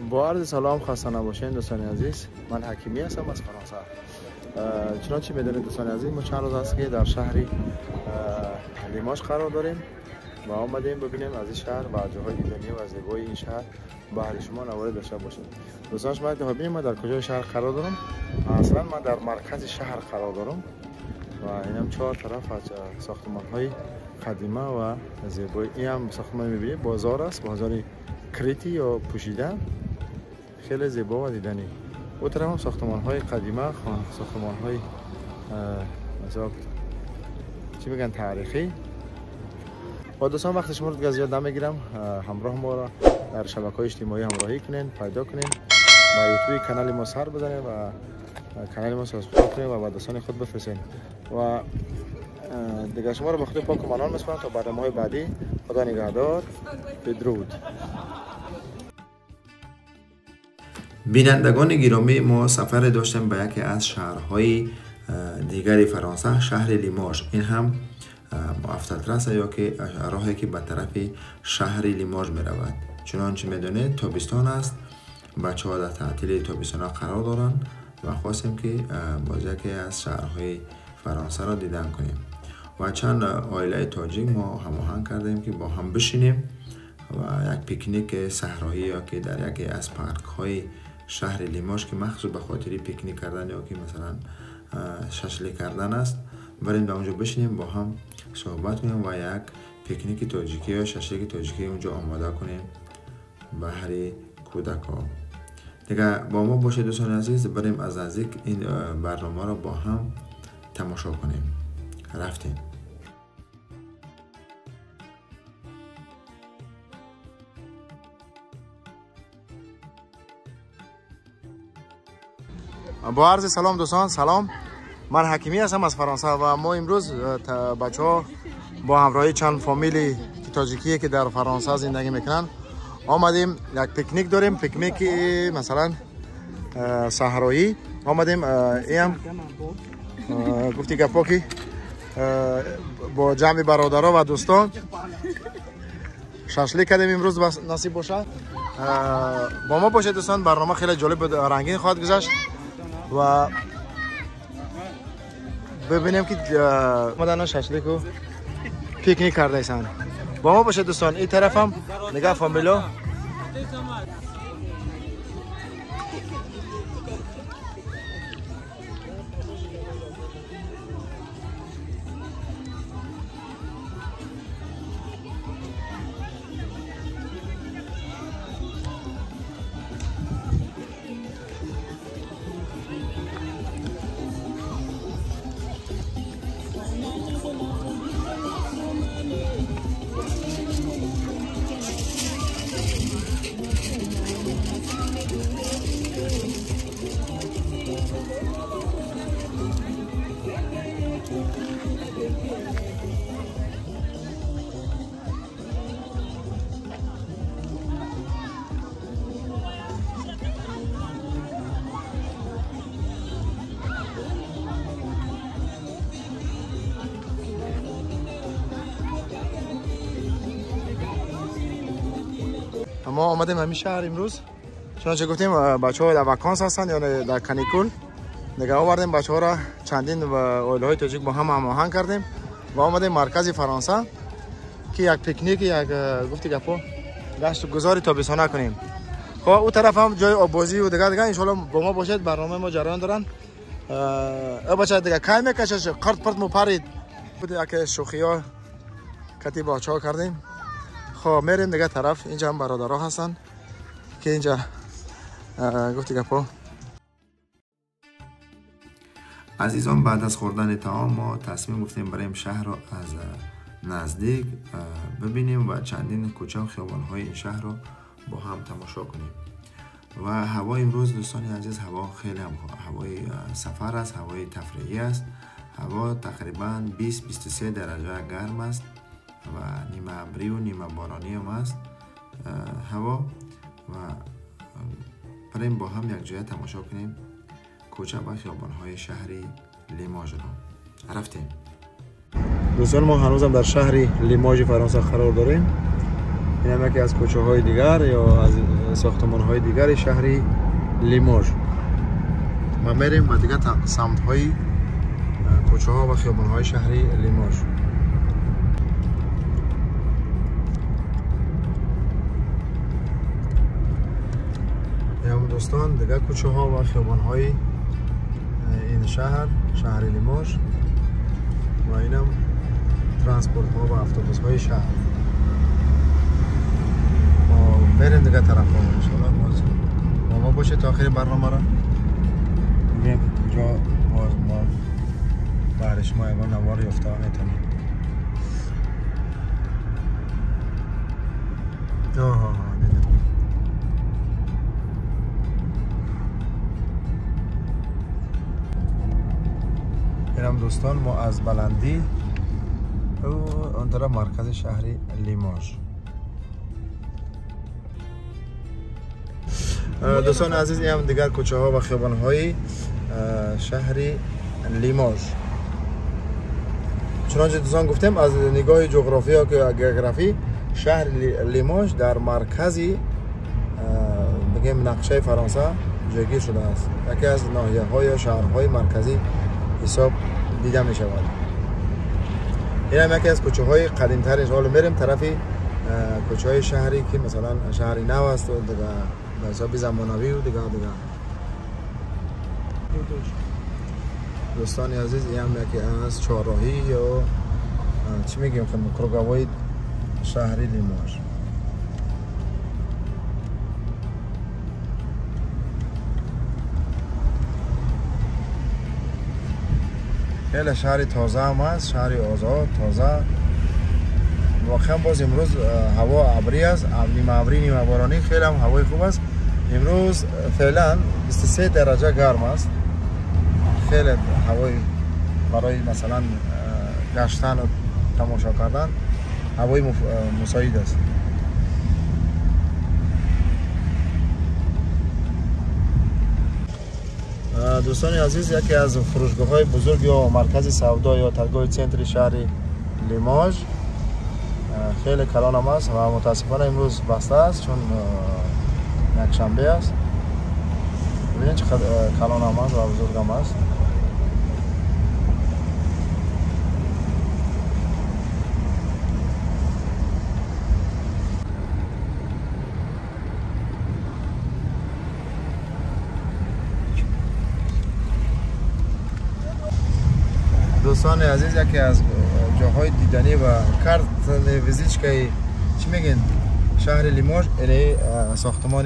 با عرض سلام، خسته نباشین دوستان عزیز. من حکیمی هستم از فرانسه. چنانچه میدونید دوستان عزیز، ما چند روز است که در شهر لیماژ قرار داریم و آمدیم ببینیم از این شهر و جاهای دیدنی و زیبای این شهر بهر شما نوار داشته باشیم. دوستان شما ببینید ما در کجای شهر قرار دارم. اصلا ما در مرکز شهر قرار دارم و اینم چهار طرف از ساختمان های قدیمه و زیبای. این هم ساختمان میبینید بازار است، بازار کریتی یا پوشیده، خیلی زیبا و دیدنی. او طرف هم ساختمان های قدیمه، ساختمان های مثلا چی میگن تاریخی. با دوستان وقت شما رو دیگه زیاد نمیگیرم، همراه ما را در شبکه های اجتماعی همراهی کنین، پیدا کنین و یوتیوب کانال ما سر بزنین و کانال ما subscribe کنین و با دوستان خود بفرستین. و دیگه شما رو به خود پاک و منان میسپارم تا برنامه‌های بعدی. خدا نگهدار، بدرود. بینندگان گرامی، ما سفر داشتیم به یکی از شهرهای دیگر فرانسه، شهر لیماژ. این هم افتادرس یا که راهی که به طرف شهر لیماژ می رود. چنانچه میدونید تابستان است، بچه ها در تعطیل تابستان قرار دارند و خواستیم که باز یکی از شهرهای فرانسه را دیدن کنیم و چند عائله تاجیک ما هماهنگ کردیم که با هم بشینیم و یک پیکنیک صحرایی یا که در یکی از پارک های شهر لیماژ که مخصوص به خاطر پیکنیک کردن یا که مثلا ششلی کردن است، بریم به اونجا بشینیم با هم صحبت کنیم و یک پیکنیک تاجیکی یا ششلیک تاجیکی اونجا آماده کنیم بهر کودکا. دیگه با ما باشید دوستان عزیز، بریم از نزدیک این برنامه را با هم تماشا کنیم. رفتیم. با عرض سلام دوستان، سلام. من حکیمی هستم از فرانسه و ما امروز بچه ها با همراهی چند فامیلی تاجیکی که در فرانسه زندگی میکنن آمدیم یک پیکنیک داریم، پیکنیک مثلا صحرایی آمدیم. این هم گفتی گپا که با جمع برادرها و دوستان شاشلی کردیم امروز، نصیب باشه. با ما باشه دوستان، برنامه خیلی جالب و رنگین خواهد گذشت و ببینیم که آمدن شاشلیک و پیکنیک کرده ایسان. با ما باشه دوستان. این طرف هم نگاه فامیلو ما آمدیم همین شهر امروز. چنانچه گفتیم بچه ها در vacances هستن یعنی در canicule دیگه، آوردیم بچه ها را چندین و عائله های تاجیک با هم هماهنگ کردیم و آمدیم مرکز فرانسه که یک پیکنیک، یک گفتی گپو گشت و گذاری تابستانه کنیم. خب او طرف هم جای آبازی و دیگه ان شاء الله با ما باشید. برنامه ما جریان دارن. ای بچه دیگه کی میکشه قرت پرت مو پرید بود، یک شوخی ها کتی بچه ها کردیم. خب میریم دیگه طرف. اینجا هم برادرها هستن که اینجا گفتی گپو. عزیزان، بعد از خوردن طعام ما تصمیم گفتیم بریم شهر رو از نزدیک ببینیم و چندین کوچه و خیابان‌های این شهر رو با هم تماشا کنیم. و هوای امروز دوستان عزیز، هوا خیلی هم هوای سفر است، هوای تفریحی است. هوا تقریبا 20-23 درجه گرم است و نیمه ابری و نیمه بارانی هم است هوا. و بریم با هم یک جای تماشا کنیم کوچه و خیابان‌های شهر لیماژ را. رفتیم. دوستان، ما هنوزم در شهر لیماژ فرانسه قرار داریم. این هم یکی از کوچه های دیگر یا از ساختمان های دیگر شهری لیموژ. ما میریم و دیگر سمت های کوچه ها و خیابان های شهری لیموژ. هم دوستان دیگر کوچه ها و خیابان های این شهر، شهر لیموژ، و اینم ترانسپورت ها و اتوبوس های شهر. ما بریم دیگه طرف ها انشاءالله. با ما باشه تا آخر برنامه را ببینیم که کجا باز ما برای شما یگان نوار یافته میتونیم. آها دیدم. اینم دوستان ما از بلندی آن طرف مرکز شهری لیموژ. دوستان عزیز این هم دیگر کوچه ها و خیابان های شهری لیموژ. چنانچه دوستان گفتیم از نگاه جغرافی یا geography شهر لیموژ در مرکزی بگیم نقشه فرانسه جایگیر شده است. یکی از ناحیه های یا شهرهای مرکزی حساب دیده می شود. این هم یکی از کوچه های قدیم تر. حالا میریم طرف کوچه های شهری که مثلا شهری نو است و دیگه به حساب زمانوی و دیگه. دوستان عزیز این هم یکی از چهارراهی یا چی میگیم کروگاوی شهری لیموژ. خیلی شهری تازه هم است، شهری آزاد تازه. واقعا باز امروز هوا ابری است، نیمه ابری نیمه بارانی، خیلی هم هوای خوب است. امروز فعلا 23 درجه گرم است. خیلی هوای برای مثلا گشتن و تماشا کردن هوای مساعد است. دوستان عزیز یکی از فروشگاه های بزرگ یا مرکز سودا یا ترگاه center شهر لیموژ خیلی کلان هم است و متاسفانه امروز بسته است چون یک شنبه است. ببینید چقدر کلان هم است و بزرگ هم است. دوستان عزیز یکی از جاهای دیدنی و کارت ویزیتکای چی میگن شهر لیموژ، یعنی ساختمان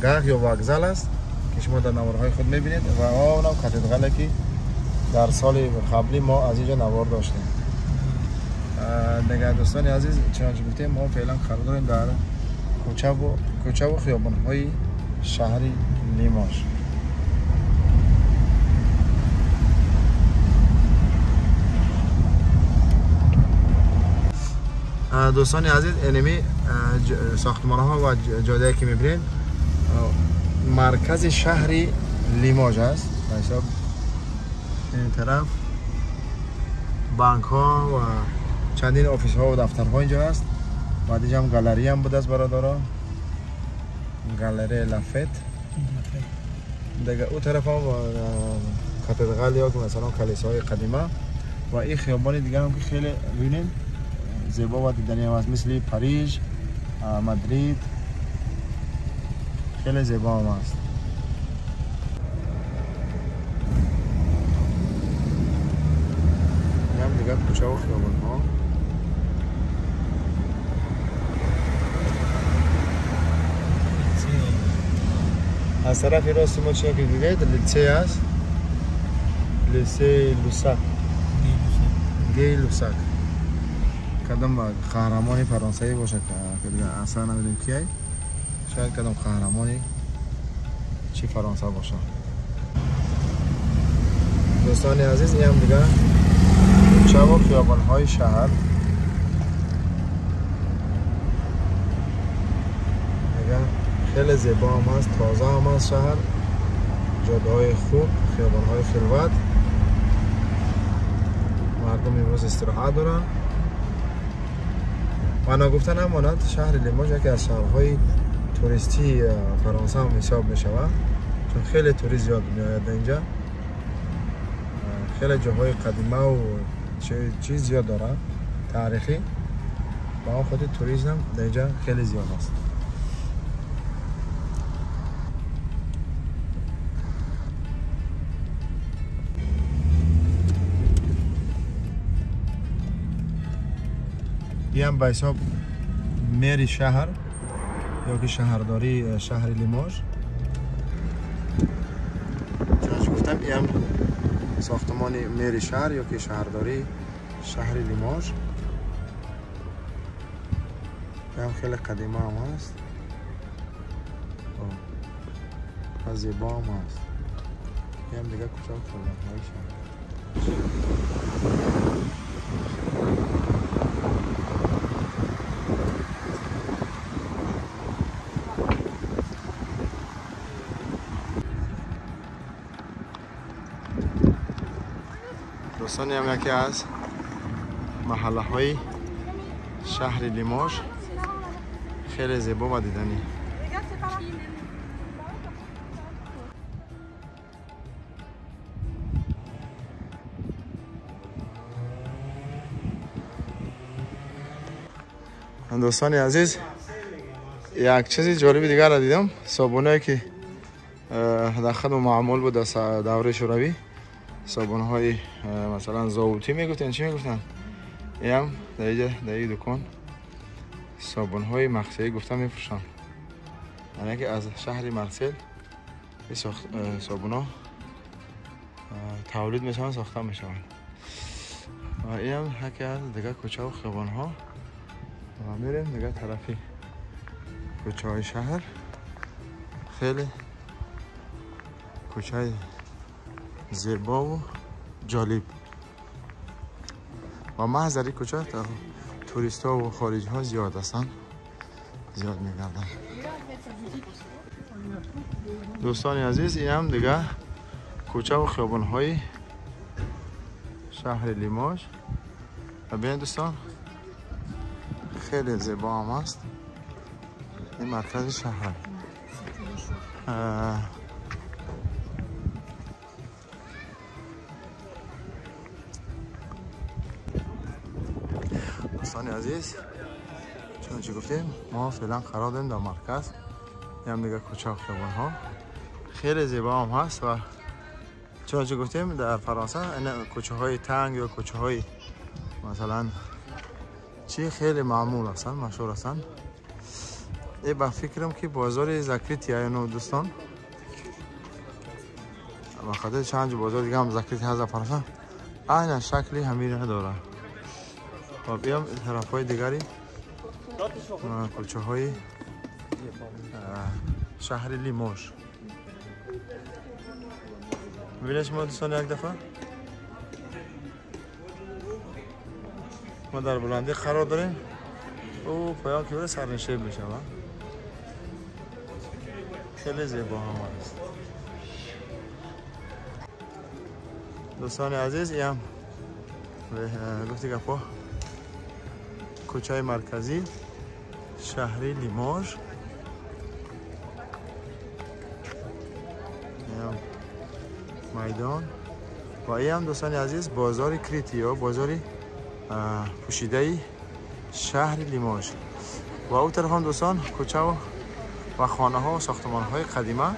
gare یا вокзал است که شما در نوارهای خود میبینید و اونم کاتدرال که در سال قبلی ما از اینجا نوار داشتیم. دیگه دوستان عزیز چنانچه گفتیم ما فعلا قرار داریم در کوچه و خیابان‌های شهر لیموژ. دوستان عزیز انمی ساختمان ها و جاده که میبینید مرکز شهری لیموژ است. این طرف بانک ها و چندین office ها و دفتر ها اینجا است. بعد اینجا هم گالری هم بود از برادرها، گالری لافت. دیگه او طرف هم کاتدرال یا که مثلا کلیساهای قدیمه و این خیابان دیگه هم که خیلی ببینید زیبا و دیدنی هم است، مثل پاریس، مادرید، خیلی زیبا هم است. این هم دیگه کوچه و خیابان ها. از طرف راست ما چی که دیدید lycée است، lycée لوساک، گی لوساک، کدام قهرمانی فرانسوی باشه که دیگه اصلا نمیدونم کیه، شاید کدام قهرمانی چی فرانسه باشه. دوستان عزیز این هم دیگه کوچه و خیابان‌های شهر. دیگه خیلی زیبا هم هست، تازه هم هست شهر، جاده‌های خوب، خیابان‌های خلوت، مردم امروز استراحت دارن. و ناگفته نماند شهر لیموژ یکی از شهرهای توریستی فرانسه هم حساب می شود، چون خیلی توریست زیاد میآید اینجا. خیلی جاهای قدیمه و چیز زیاد داره تاریخی، با آن خاطر توریسم در اینجا خیلی زیاد است. این هم به حساب مری شهر یا که شهرداری شهر لیموژ. چون گفتم این هم ساختمان مری شهر یا که شهرداری شهر لیموژ، هم خیلی قدیمه هم هست و زیبا هم هست. این هم دیگه کوچه و خیابان‌های شهر. دوستان هم یکی از محله های شهر لیموژ، خیلی زیبا و دیدنی. دوستان عزیز، یک چیز جالب دیگر را دیدم، صابونایی که در خود معمول بود در دوره شوروی، صابون های مثلا زاوتی میگفتن، چی میگفتن؟ این هم در اینجا در این دکان صابون های مخصوصی گفتن میفروشن. یعنی که از شهر مارسل این صابون ها تولید میشن، ساخته میشن. و این هم یکی از دیگه کوچه و خیابان ها و میریم دیگه طرفی کوچه های شهر. خیلی کوچه زیبا و جالب و محض در این کوچه توریست ها و خارجی ها زیاد هستن، زیاد میگردن. دوستان عزیز، این هم دیگه کوچه و خیابان های شهر لیموژ. ببینید دوستان، خیلی زیبا هم هست. این مرکز شهر. دوستان عزیز، چون چی گفتیم ما فعلا قرار داریم در مرکز. این هم دیگه کوچه و خیابان ها خیلی زیبا هم هست. و چون چی گفتیم در فرانسه این کوچه های تنگ یا کوچه های مثلا چی خیلی معمول هستن، مشهور هستن. ای با فکرم که بازار زکریتی اینو دوستان، با خاطر چند بازار دیگه هم زکریتی هست در فرانسه، عین شکلی همین داره. خب بیام طرف های دیگری کوچه های شهر لیموژ. ببینید شما دوستان، یک دفعه ما در بلندی قرار داریم. او پایان که بره سرنشیب میشه. خیلی زیبا هم هست. دوستان عزیز، این هم گفتی گپا کوچه مرکزی شهری لیموژ. میدان و این هم دوستان عزیز بازار کریتی یا بازار پوشیده شهر لیموژ. و او طرف هم دوستان کوچه و خانه ها و ساختمان های قدیمه. و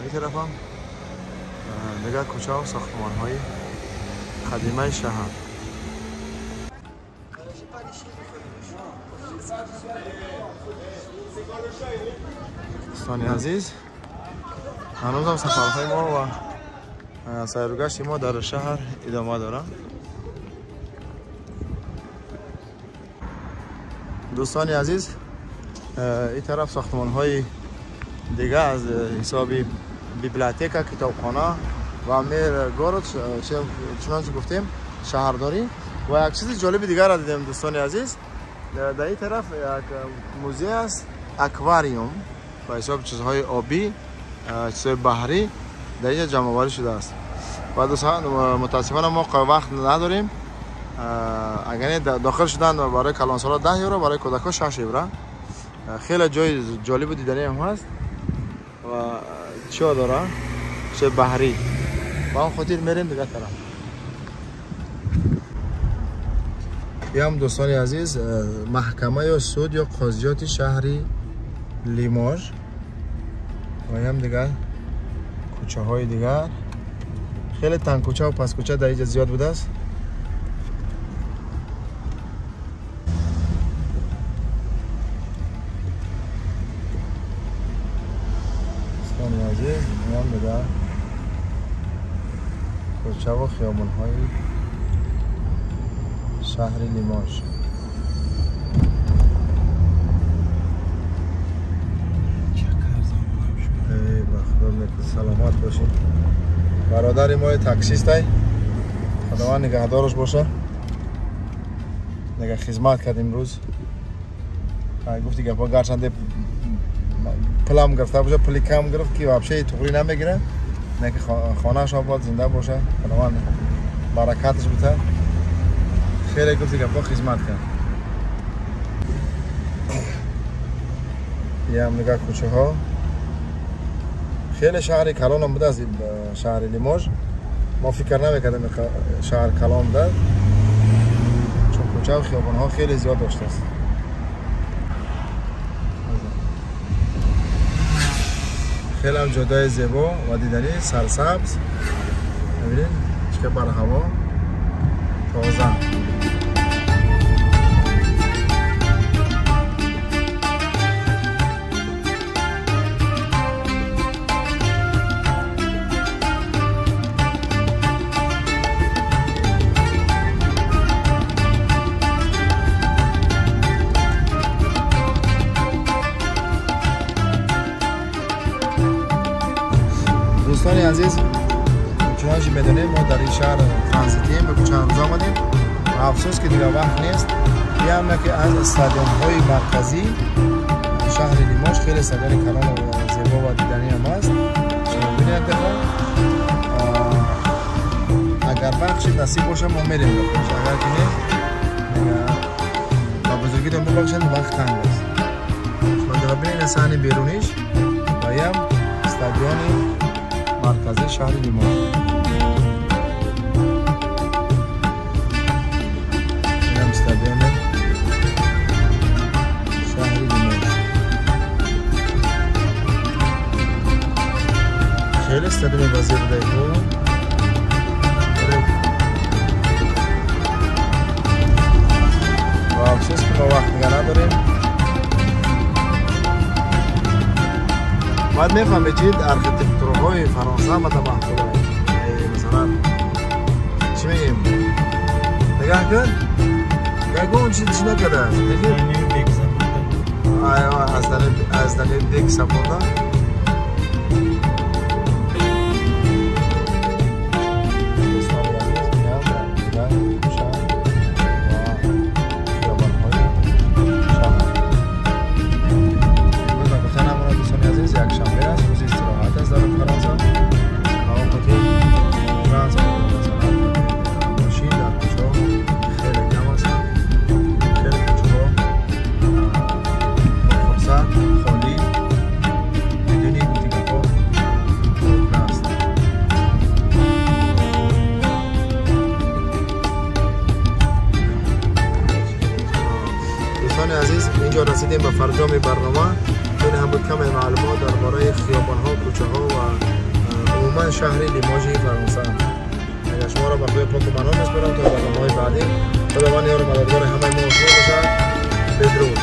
این طرف هم دیگر کوچه و ساختمان های قدیمه شهر. دوستان عزیز، هنوز هم سفرهای ما و سیرگشت ما در شهر ادامه داره. دوستان عزیز، این طرف ساختمان های دیگه از حساب بیبلیوتک، کتابخانه و میر گارد، چنانچه گفتیم شهرداری. و یک چیز جالب دیگر را دیدیم دوستان عزیز، در این طرف یک موزه است، اکواریوم، به حساب چیزهای آبی، چیزهای بحری در اینجا جمع آوری شده است. و دوستان متاسفانه ما وقت نداریم اگر داخل شدن برای کلانسالا 10 یورو، برای کودک‌ها 6 یورو. خیلی جای جالب و دیدنی هم هست و چیا داره؟ چه بحری. با هم خاطر میریم دیگه طرف. هم دوستان عزیز محکمه یا سود یا قاضیات شهری لیماژ و هم دیگر کوچه های دیگر. خیلی تنگ کوچه و پس کوچه در اینجا زیاد بوده است. دوستان عزیز هم دیگر کوچه و خیابان های شهر لیماژ. ای بخدا سلامت باشید. برادر ما تاکسیست ای، خداوند نگهدارش باشه. نگه خدمت کرد امروز. گفتی گپا گرچنده پلم گرفته باشه، پلی کم گرفت که вообще تغری نمیگیره. نه که خانه‌اش آباد زنده باشه، خداوند برکتش بده. خیلی گفتی گپا خدمت کرد. یه هم نگاه کوچه ها. خیلی شهر کلان هم بوده از شهر لیماژ. ما فکر نمیکردیم شهر کلان بوده، چون کوچه و خیابان ها خیلی زیاد داشته است. خیلی هم جاده زیبا و دیدنی، سرسبز. ببینید چه بر هوا تازه. دوستان عزیز، چنانچه میدونیم ما در این شهر ترانزیتیم، به چند روز آمدیم و افسوس که دیگه وقت نیست. یه هم که از استادیوم های مرکزی شهر لیماژ، خیلی استادیوم کلان و زیبا و دیدنی هم هست. شما ببینید اگر وقت نصیب باشه ما میریم داخلش، اگر که نه با بزرگیتون ببخشید وقت تنگ است. شما ببینید صحنه بیرونیش و یه هم استادیوم مرکزی شهر لیماژ. اینم استادیوم شهر لیماژ. خیلی استادیوم وزیر بوده. و افسوس که ما وقت دیگه نداریم. باید میفهمید چید ارخیتکتورهای فرانسه هم محصوله. مثلا چی میگیم؟ نگاه کن، نگاه کن چی نکرده است. از دلیل بیگ سپورده. اینجا رسیدیم به فرجام برنامه. این هم بود کم معلومات درباره خیابان‌ها، کوچه‌ها و عموما شهر لیماژ فرانسه. اگر شما را به خدای پاک و منان میسپارم تا برنامه‌های بعدی. خداوند یار و مددگار همه ما و شما باشد. بدرود.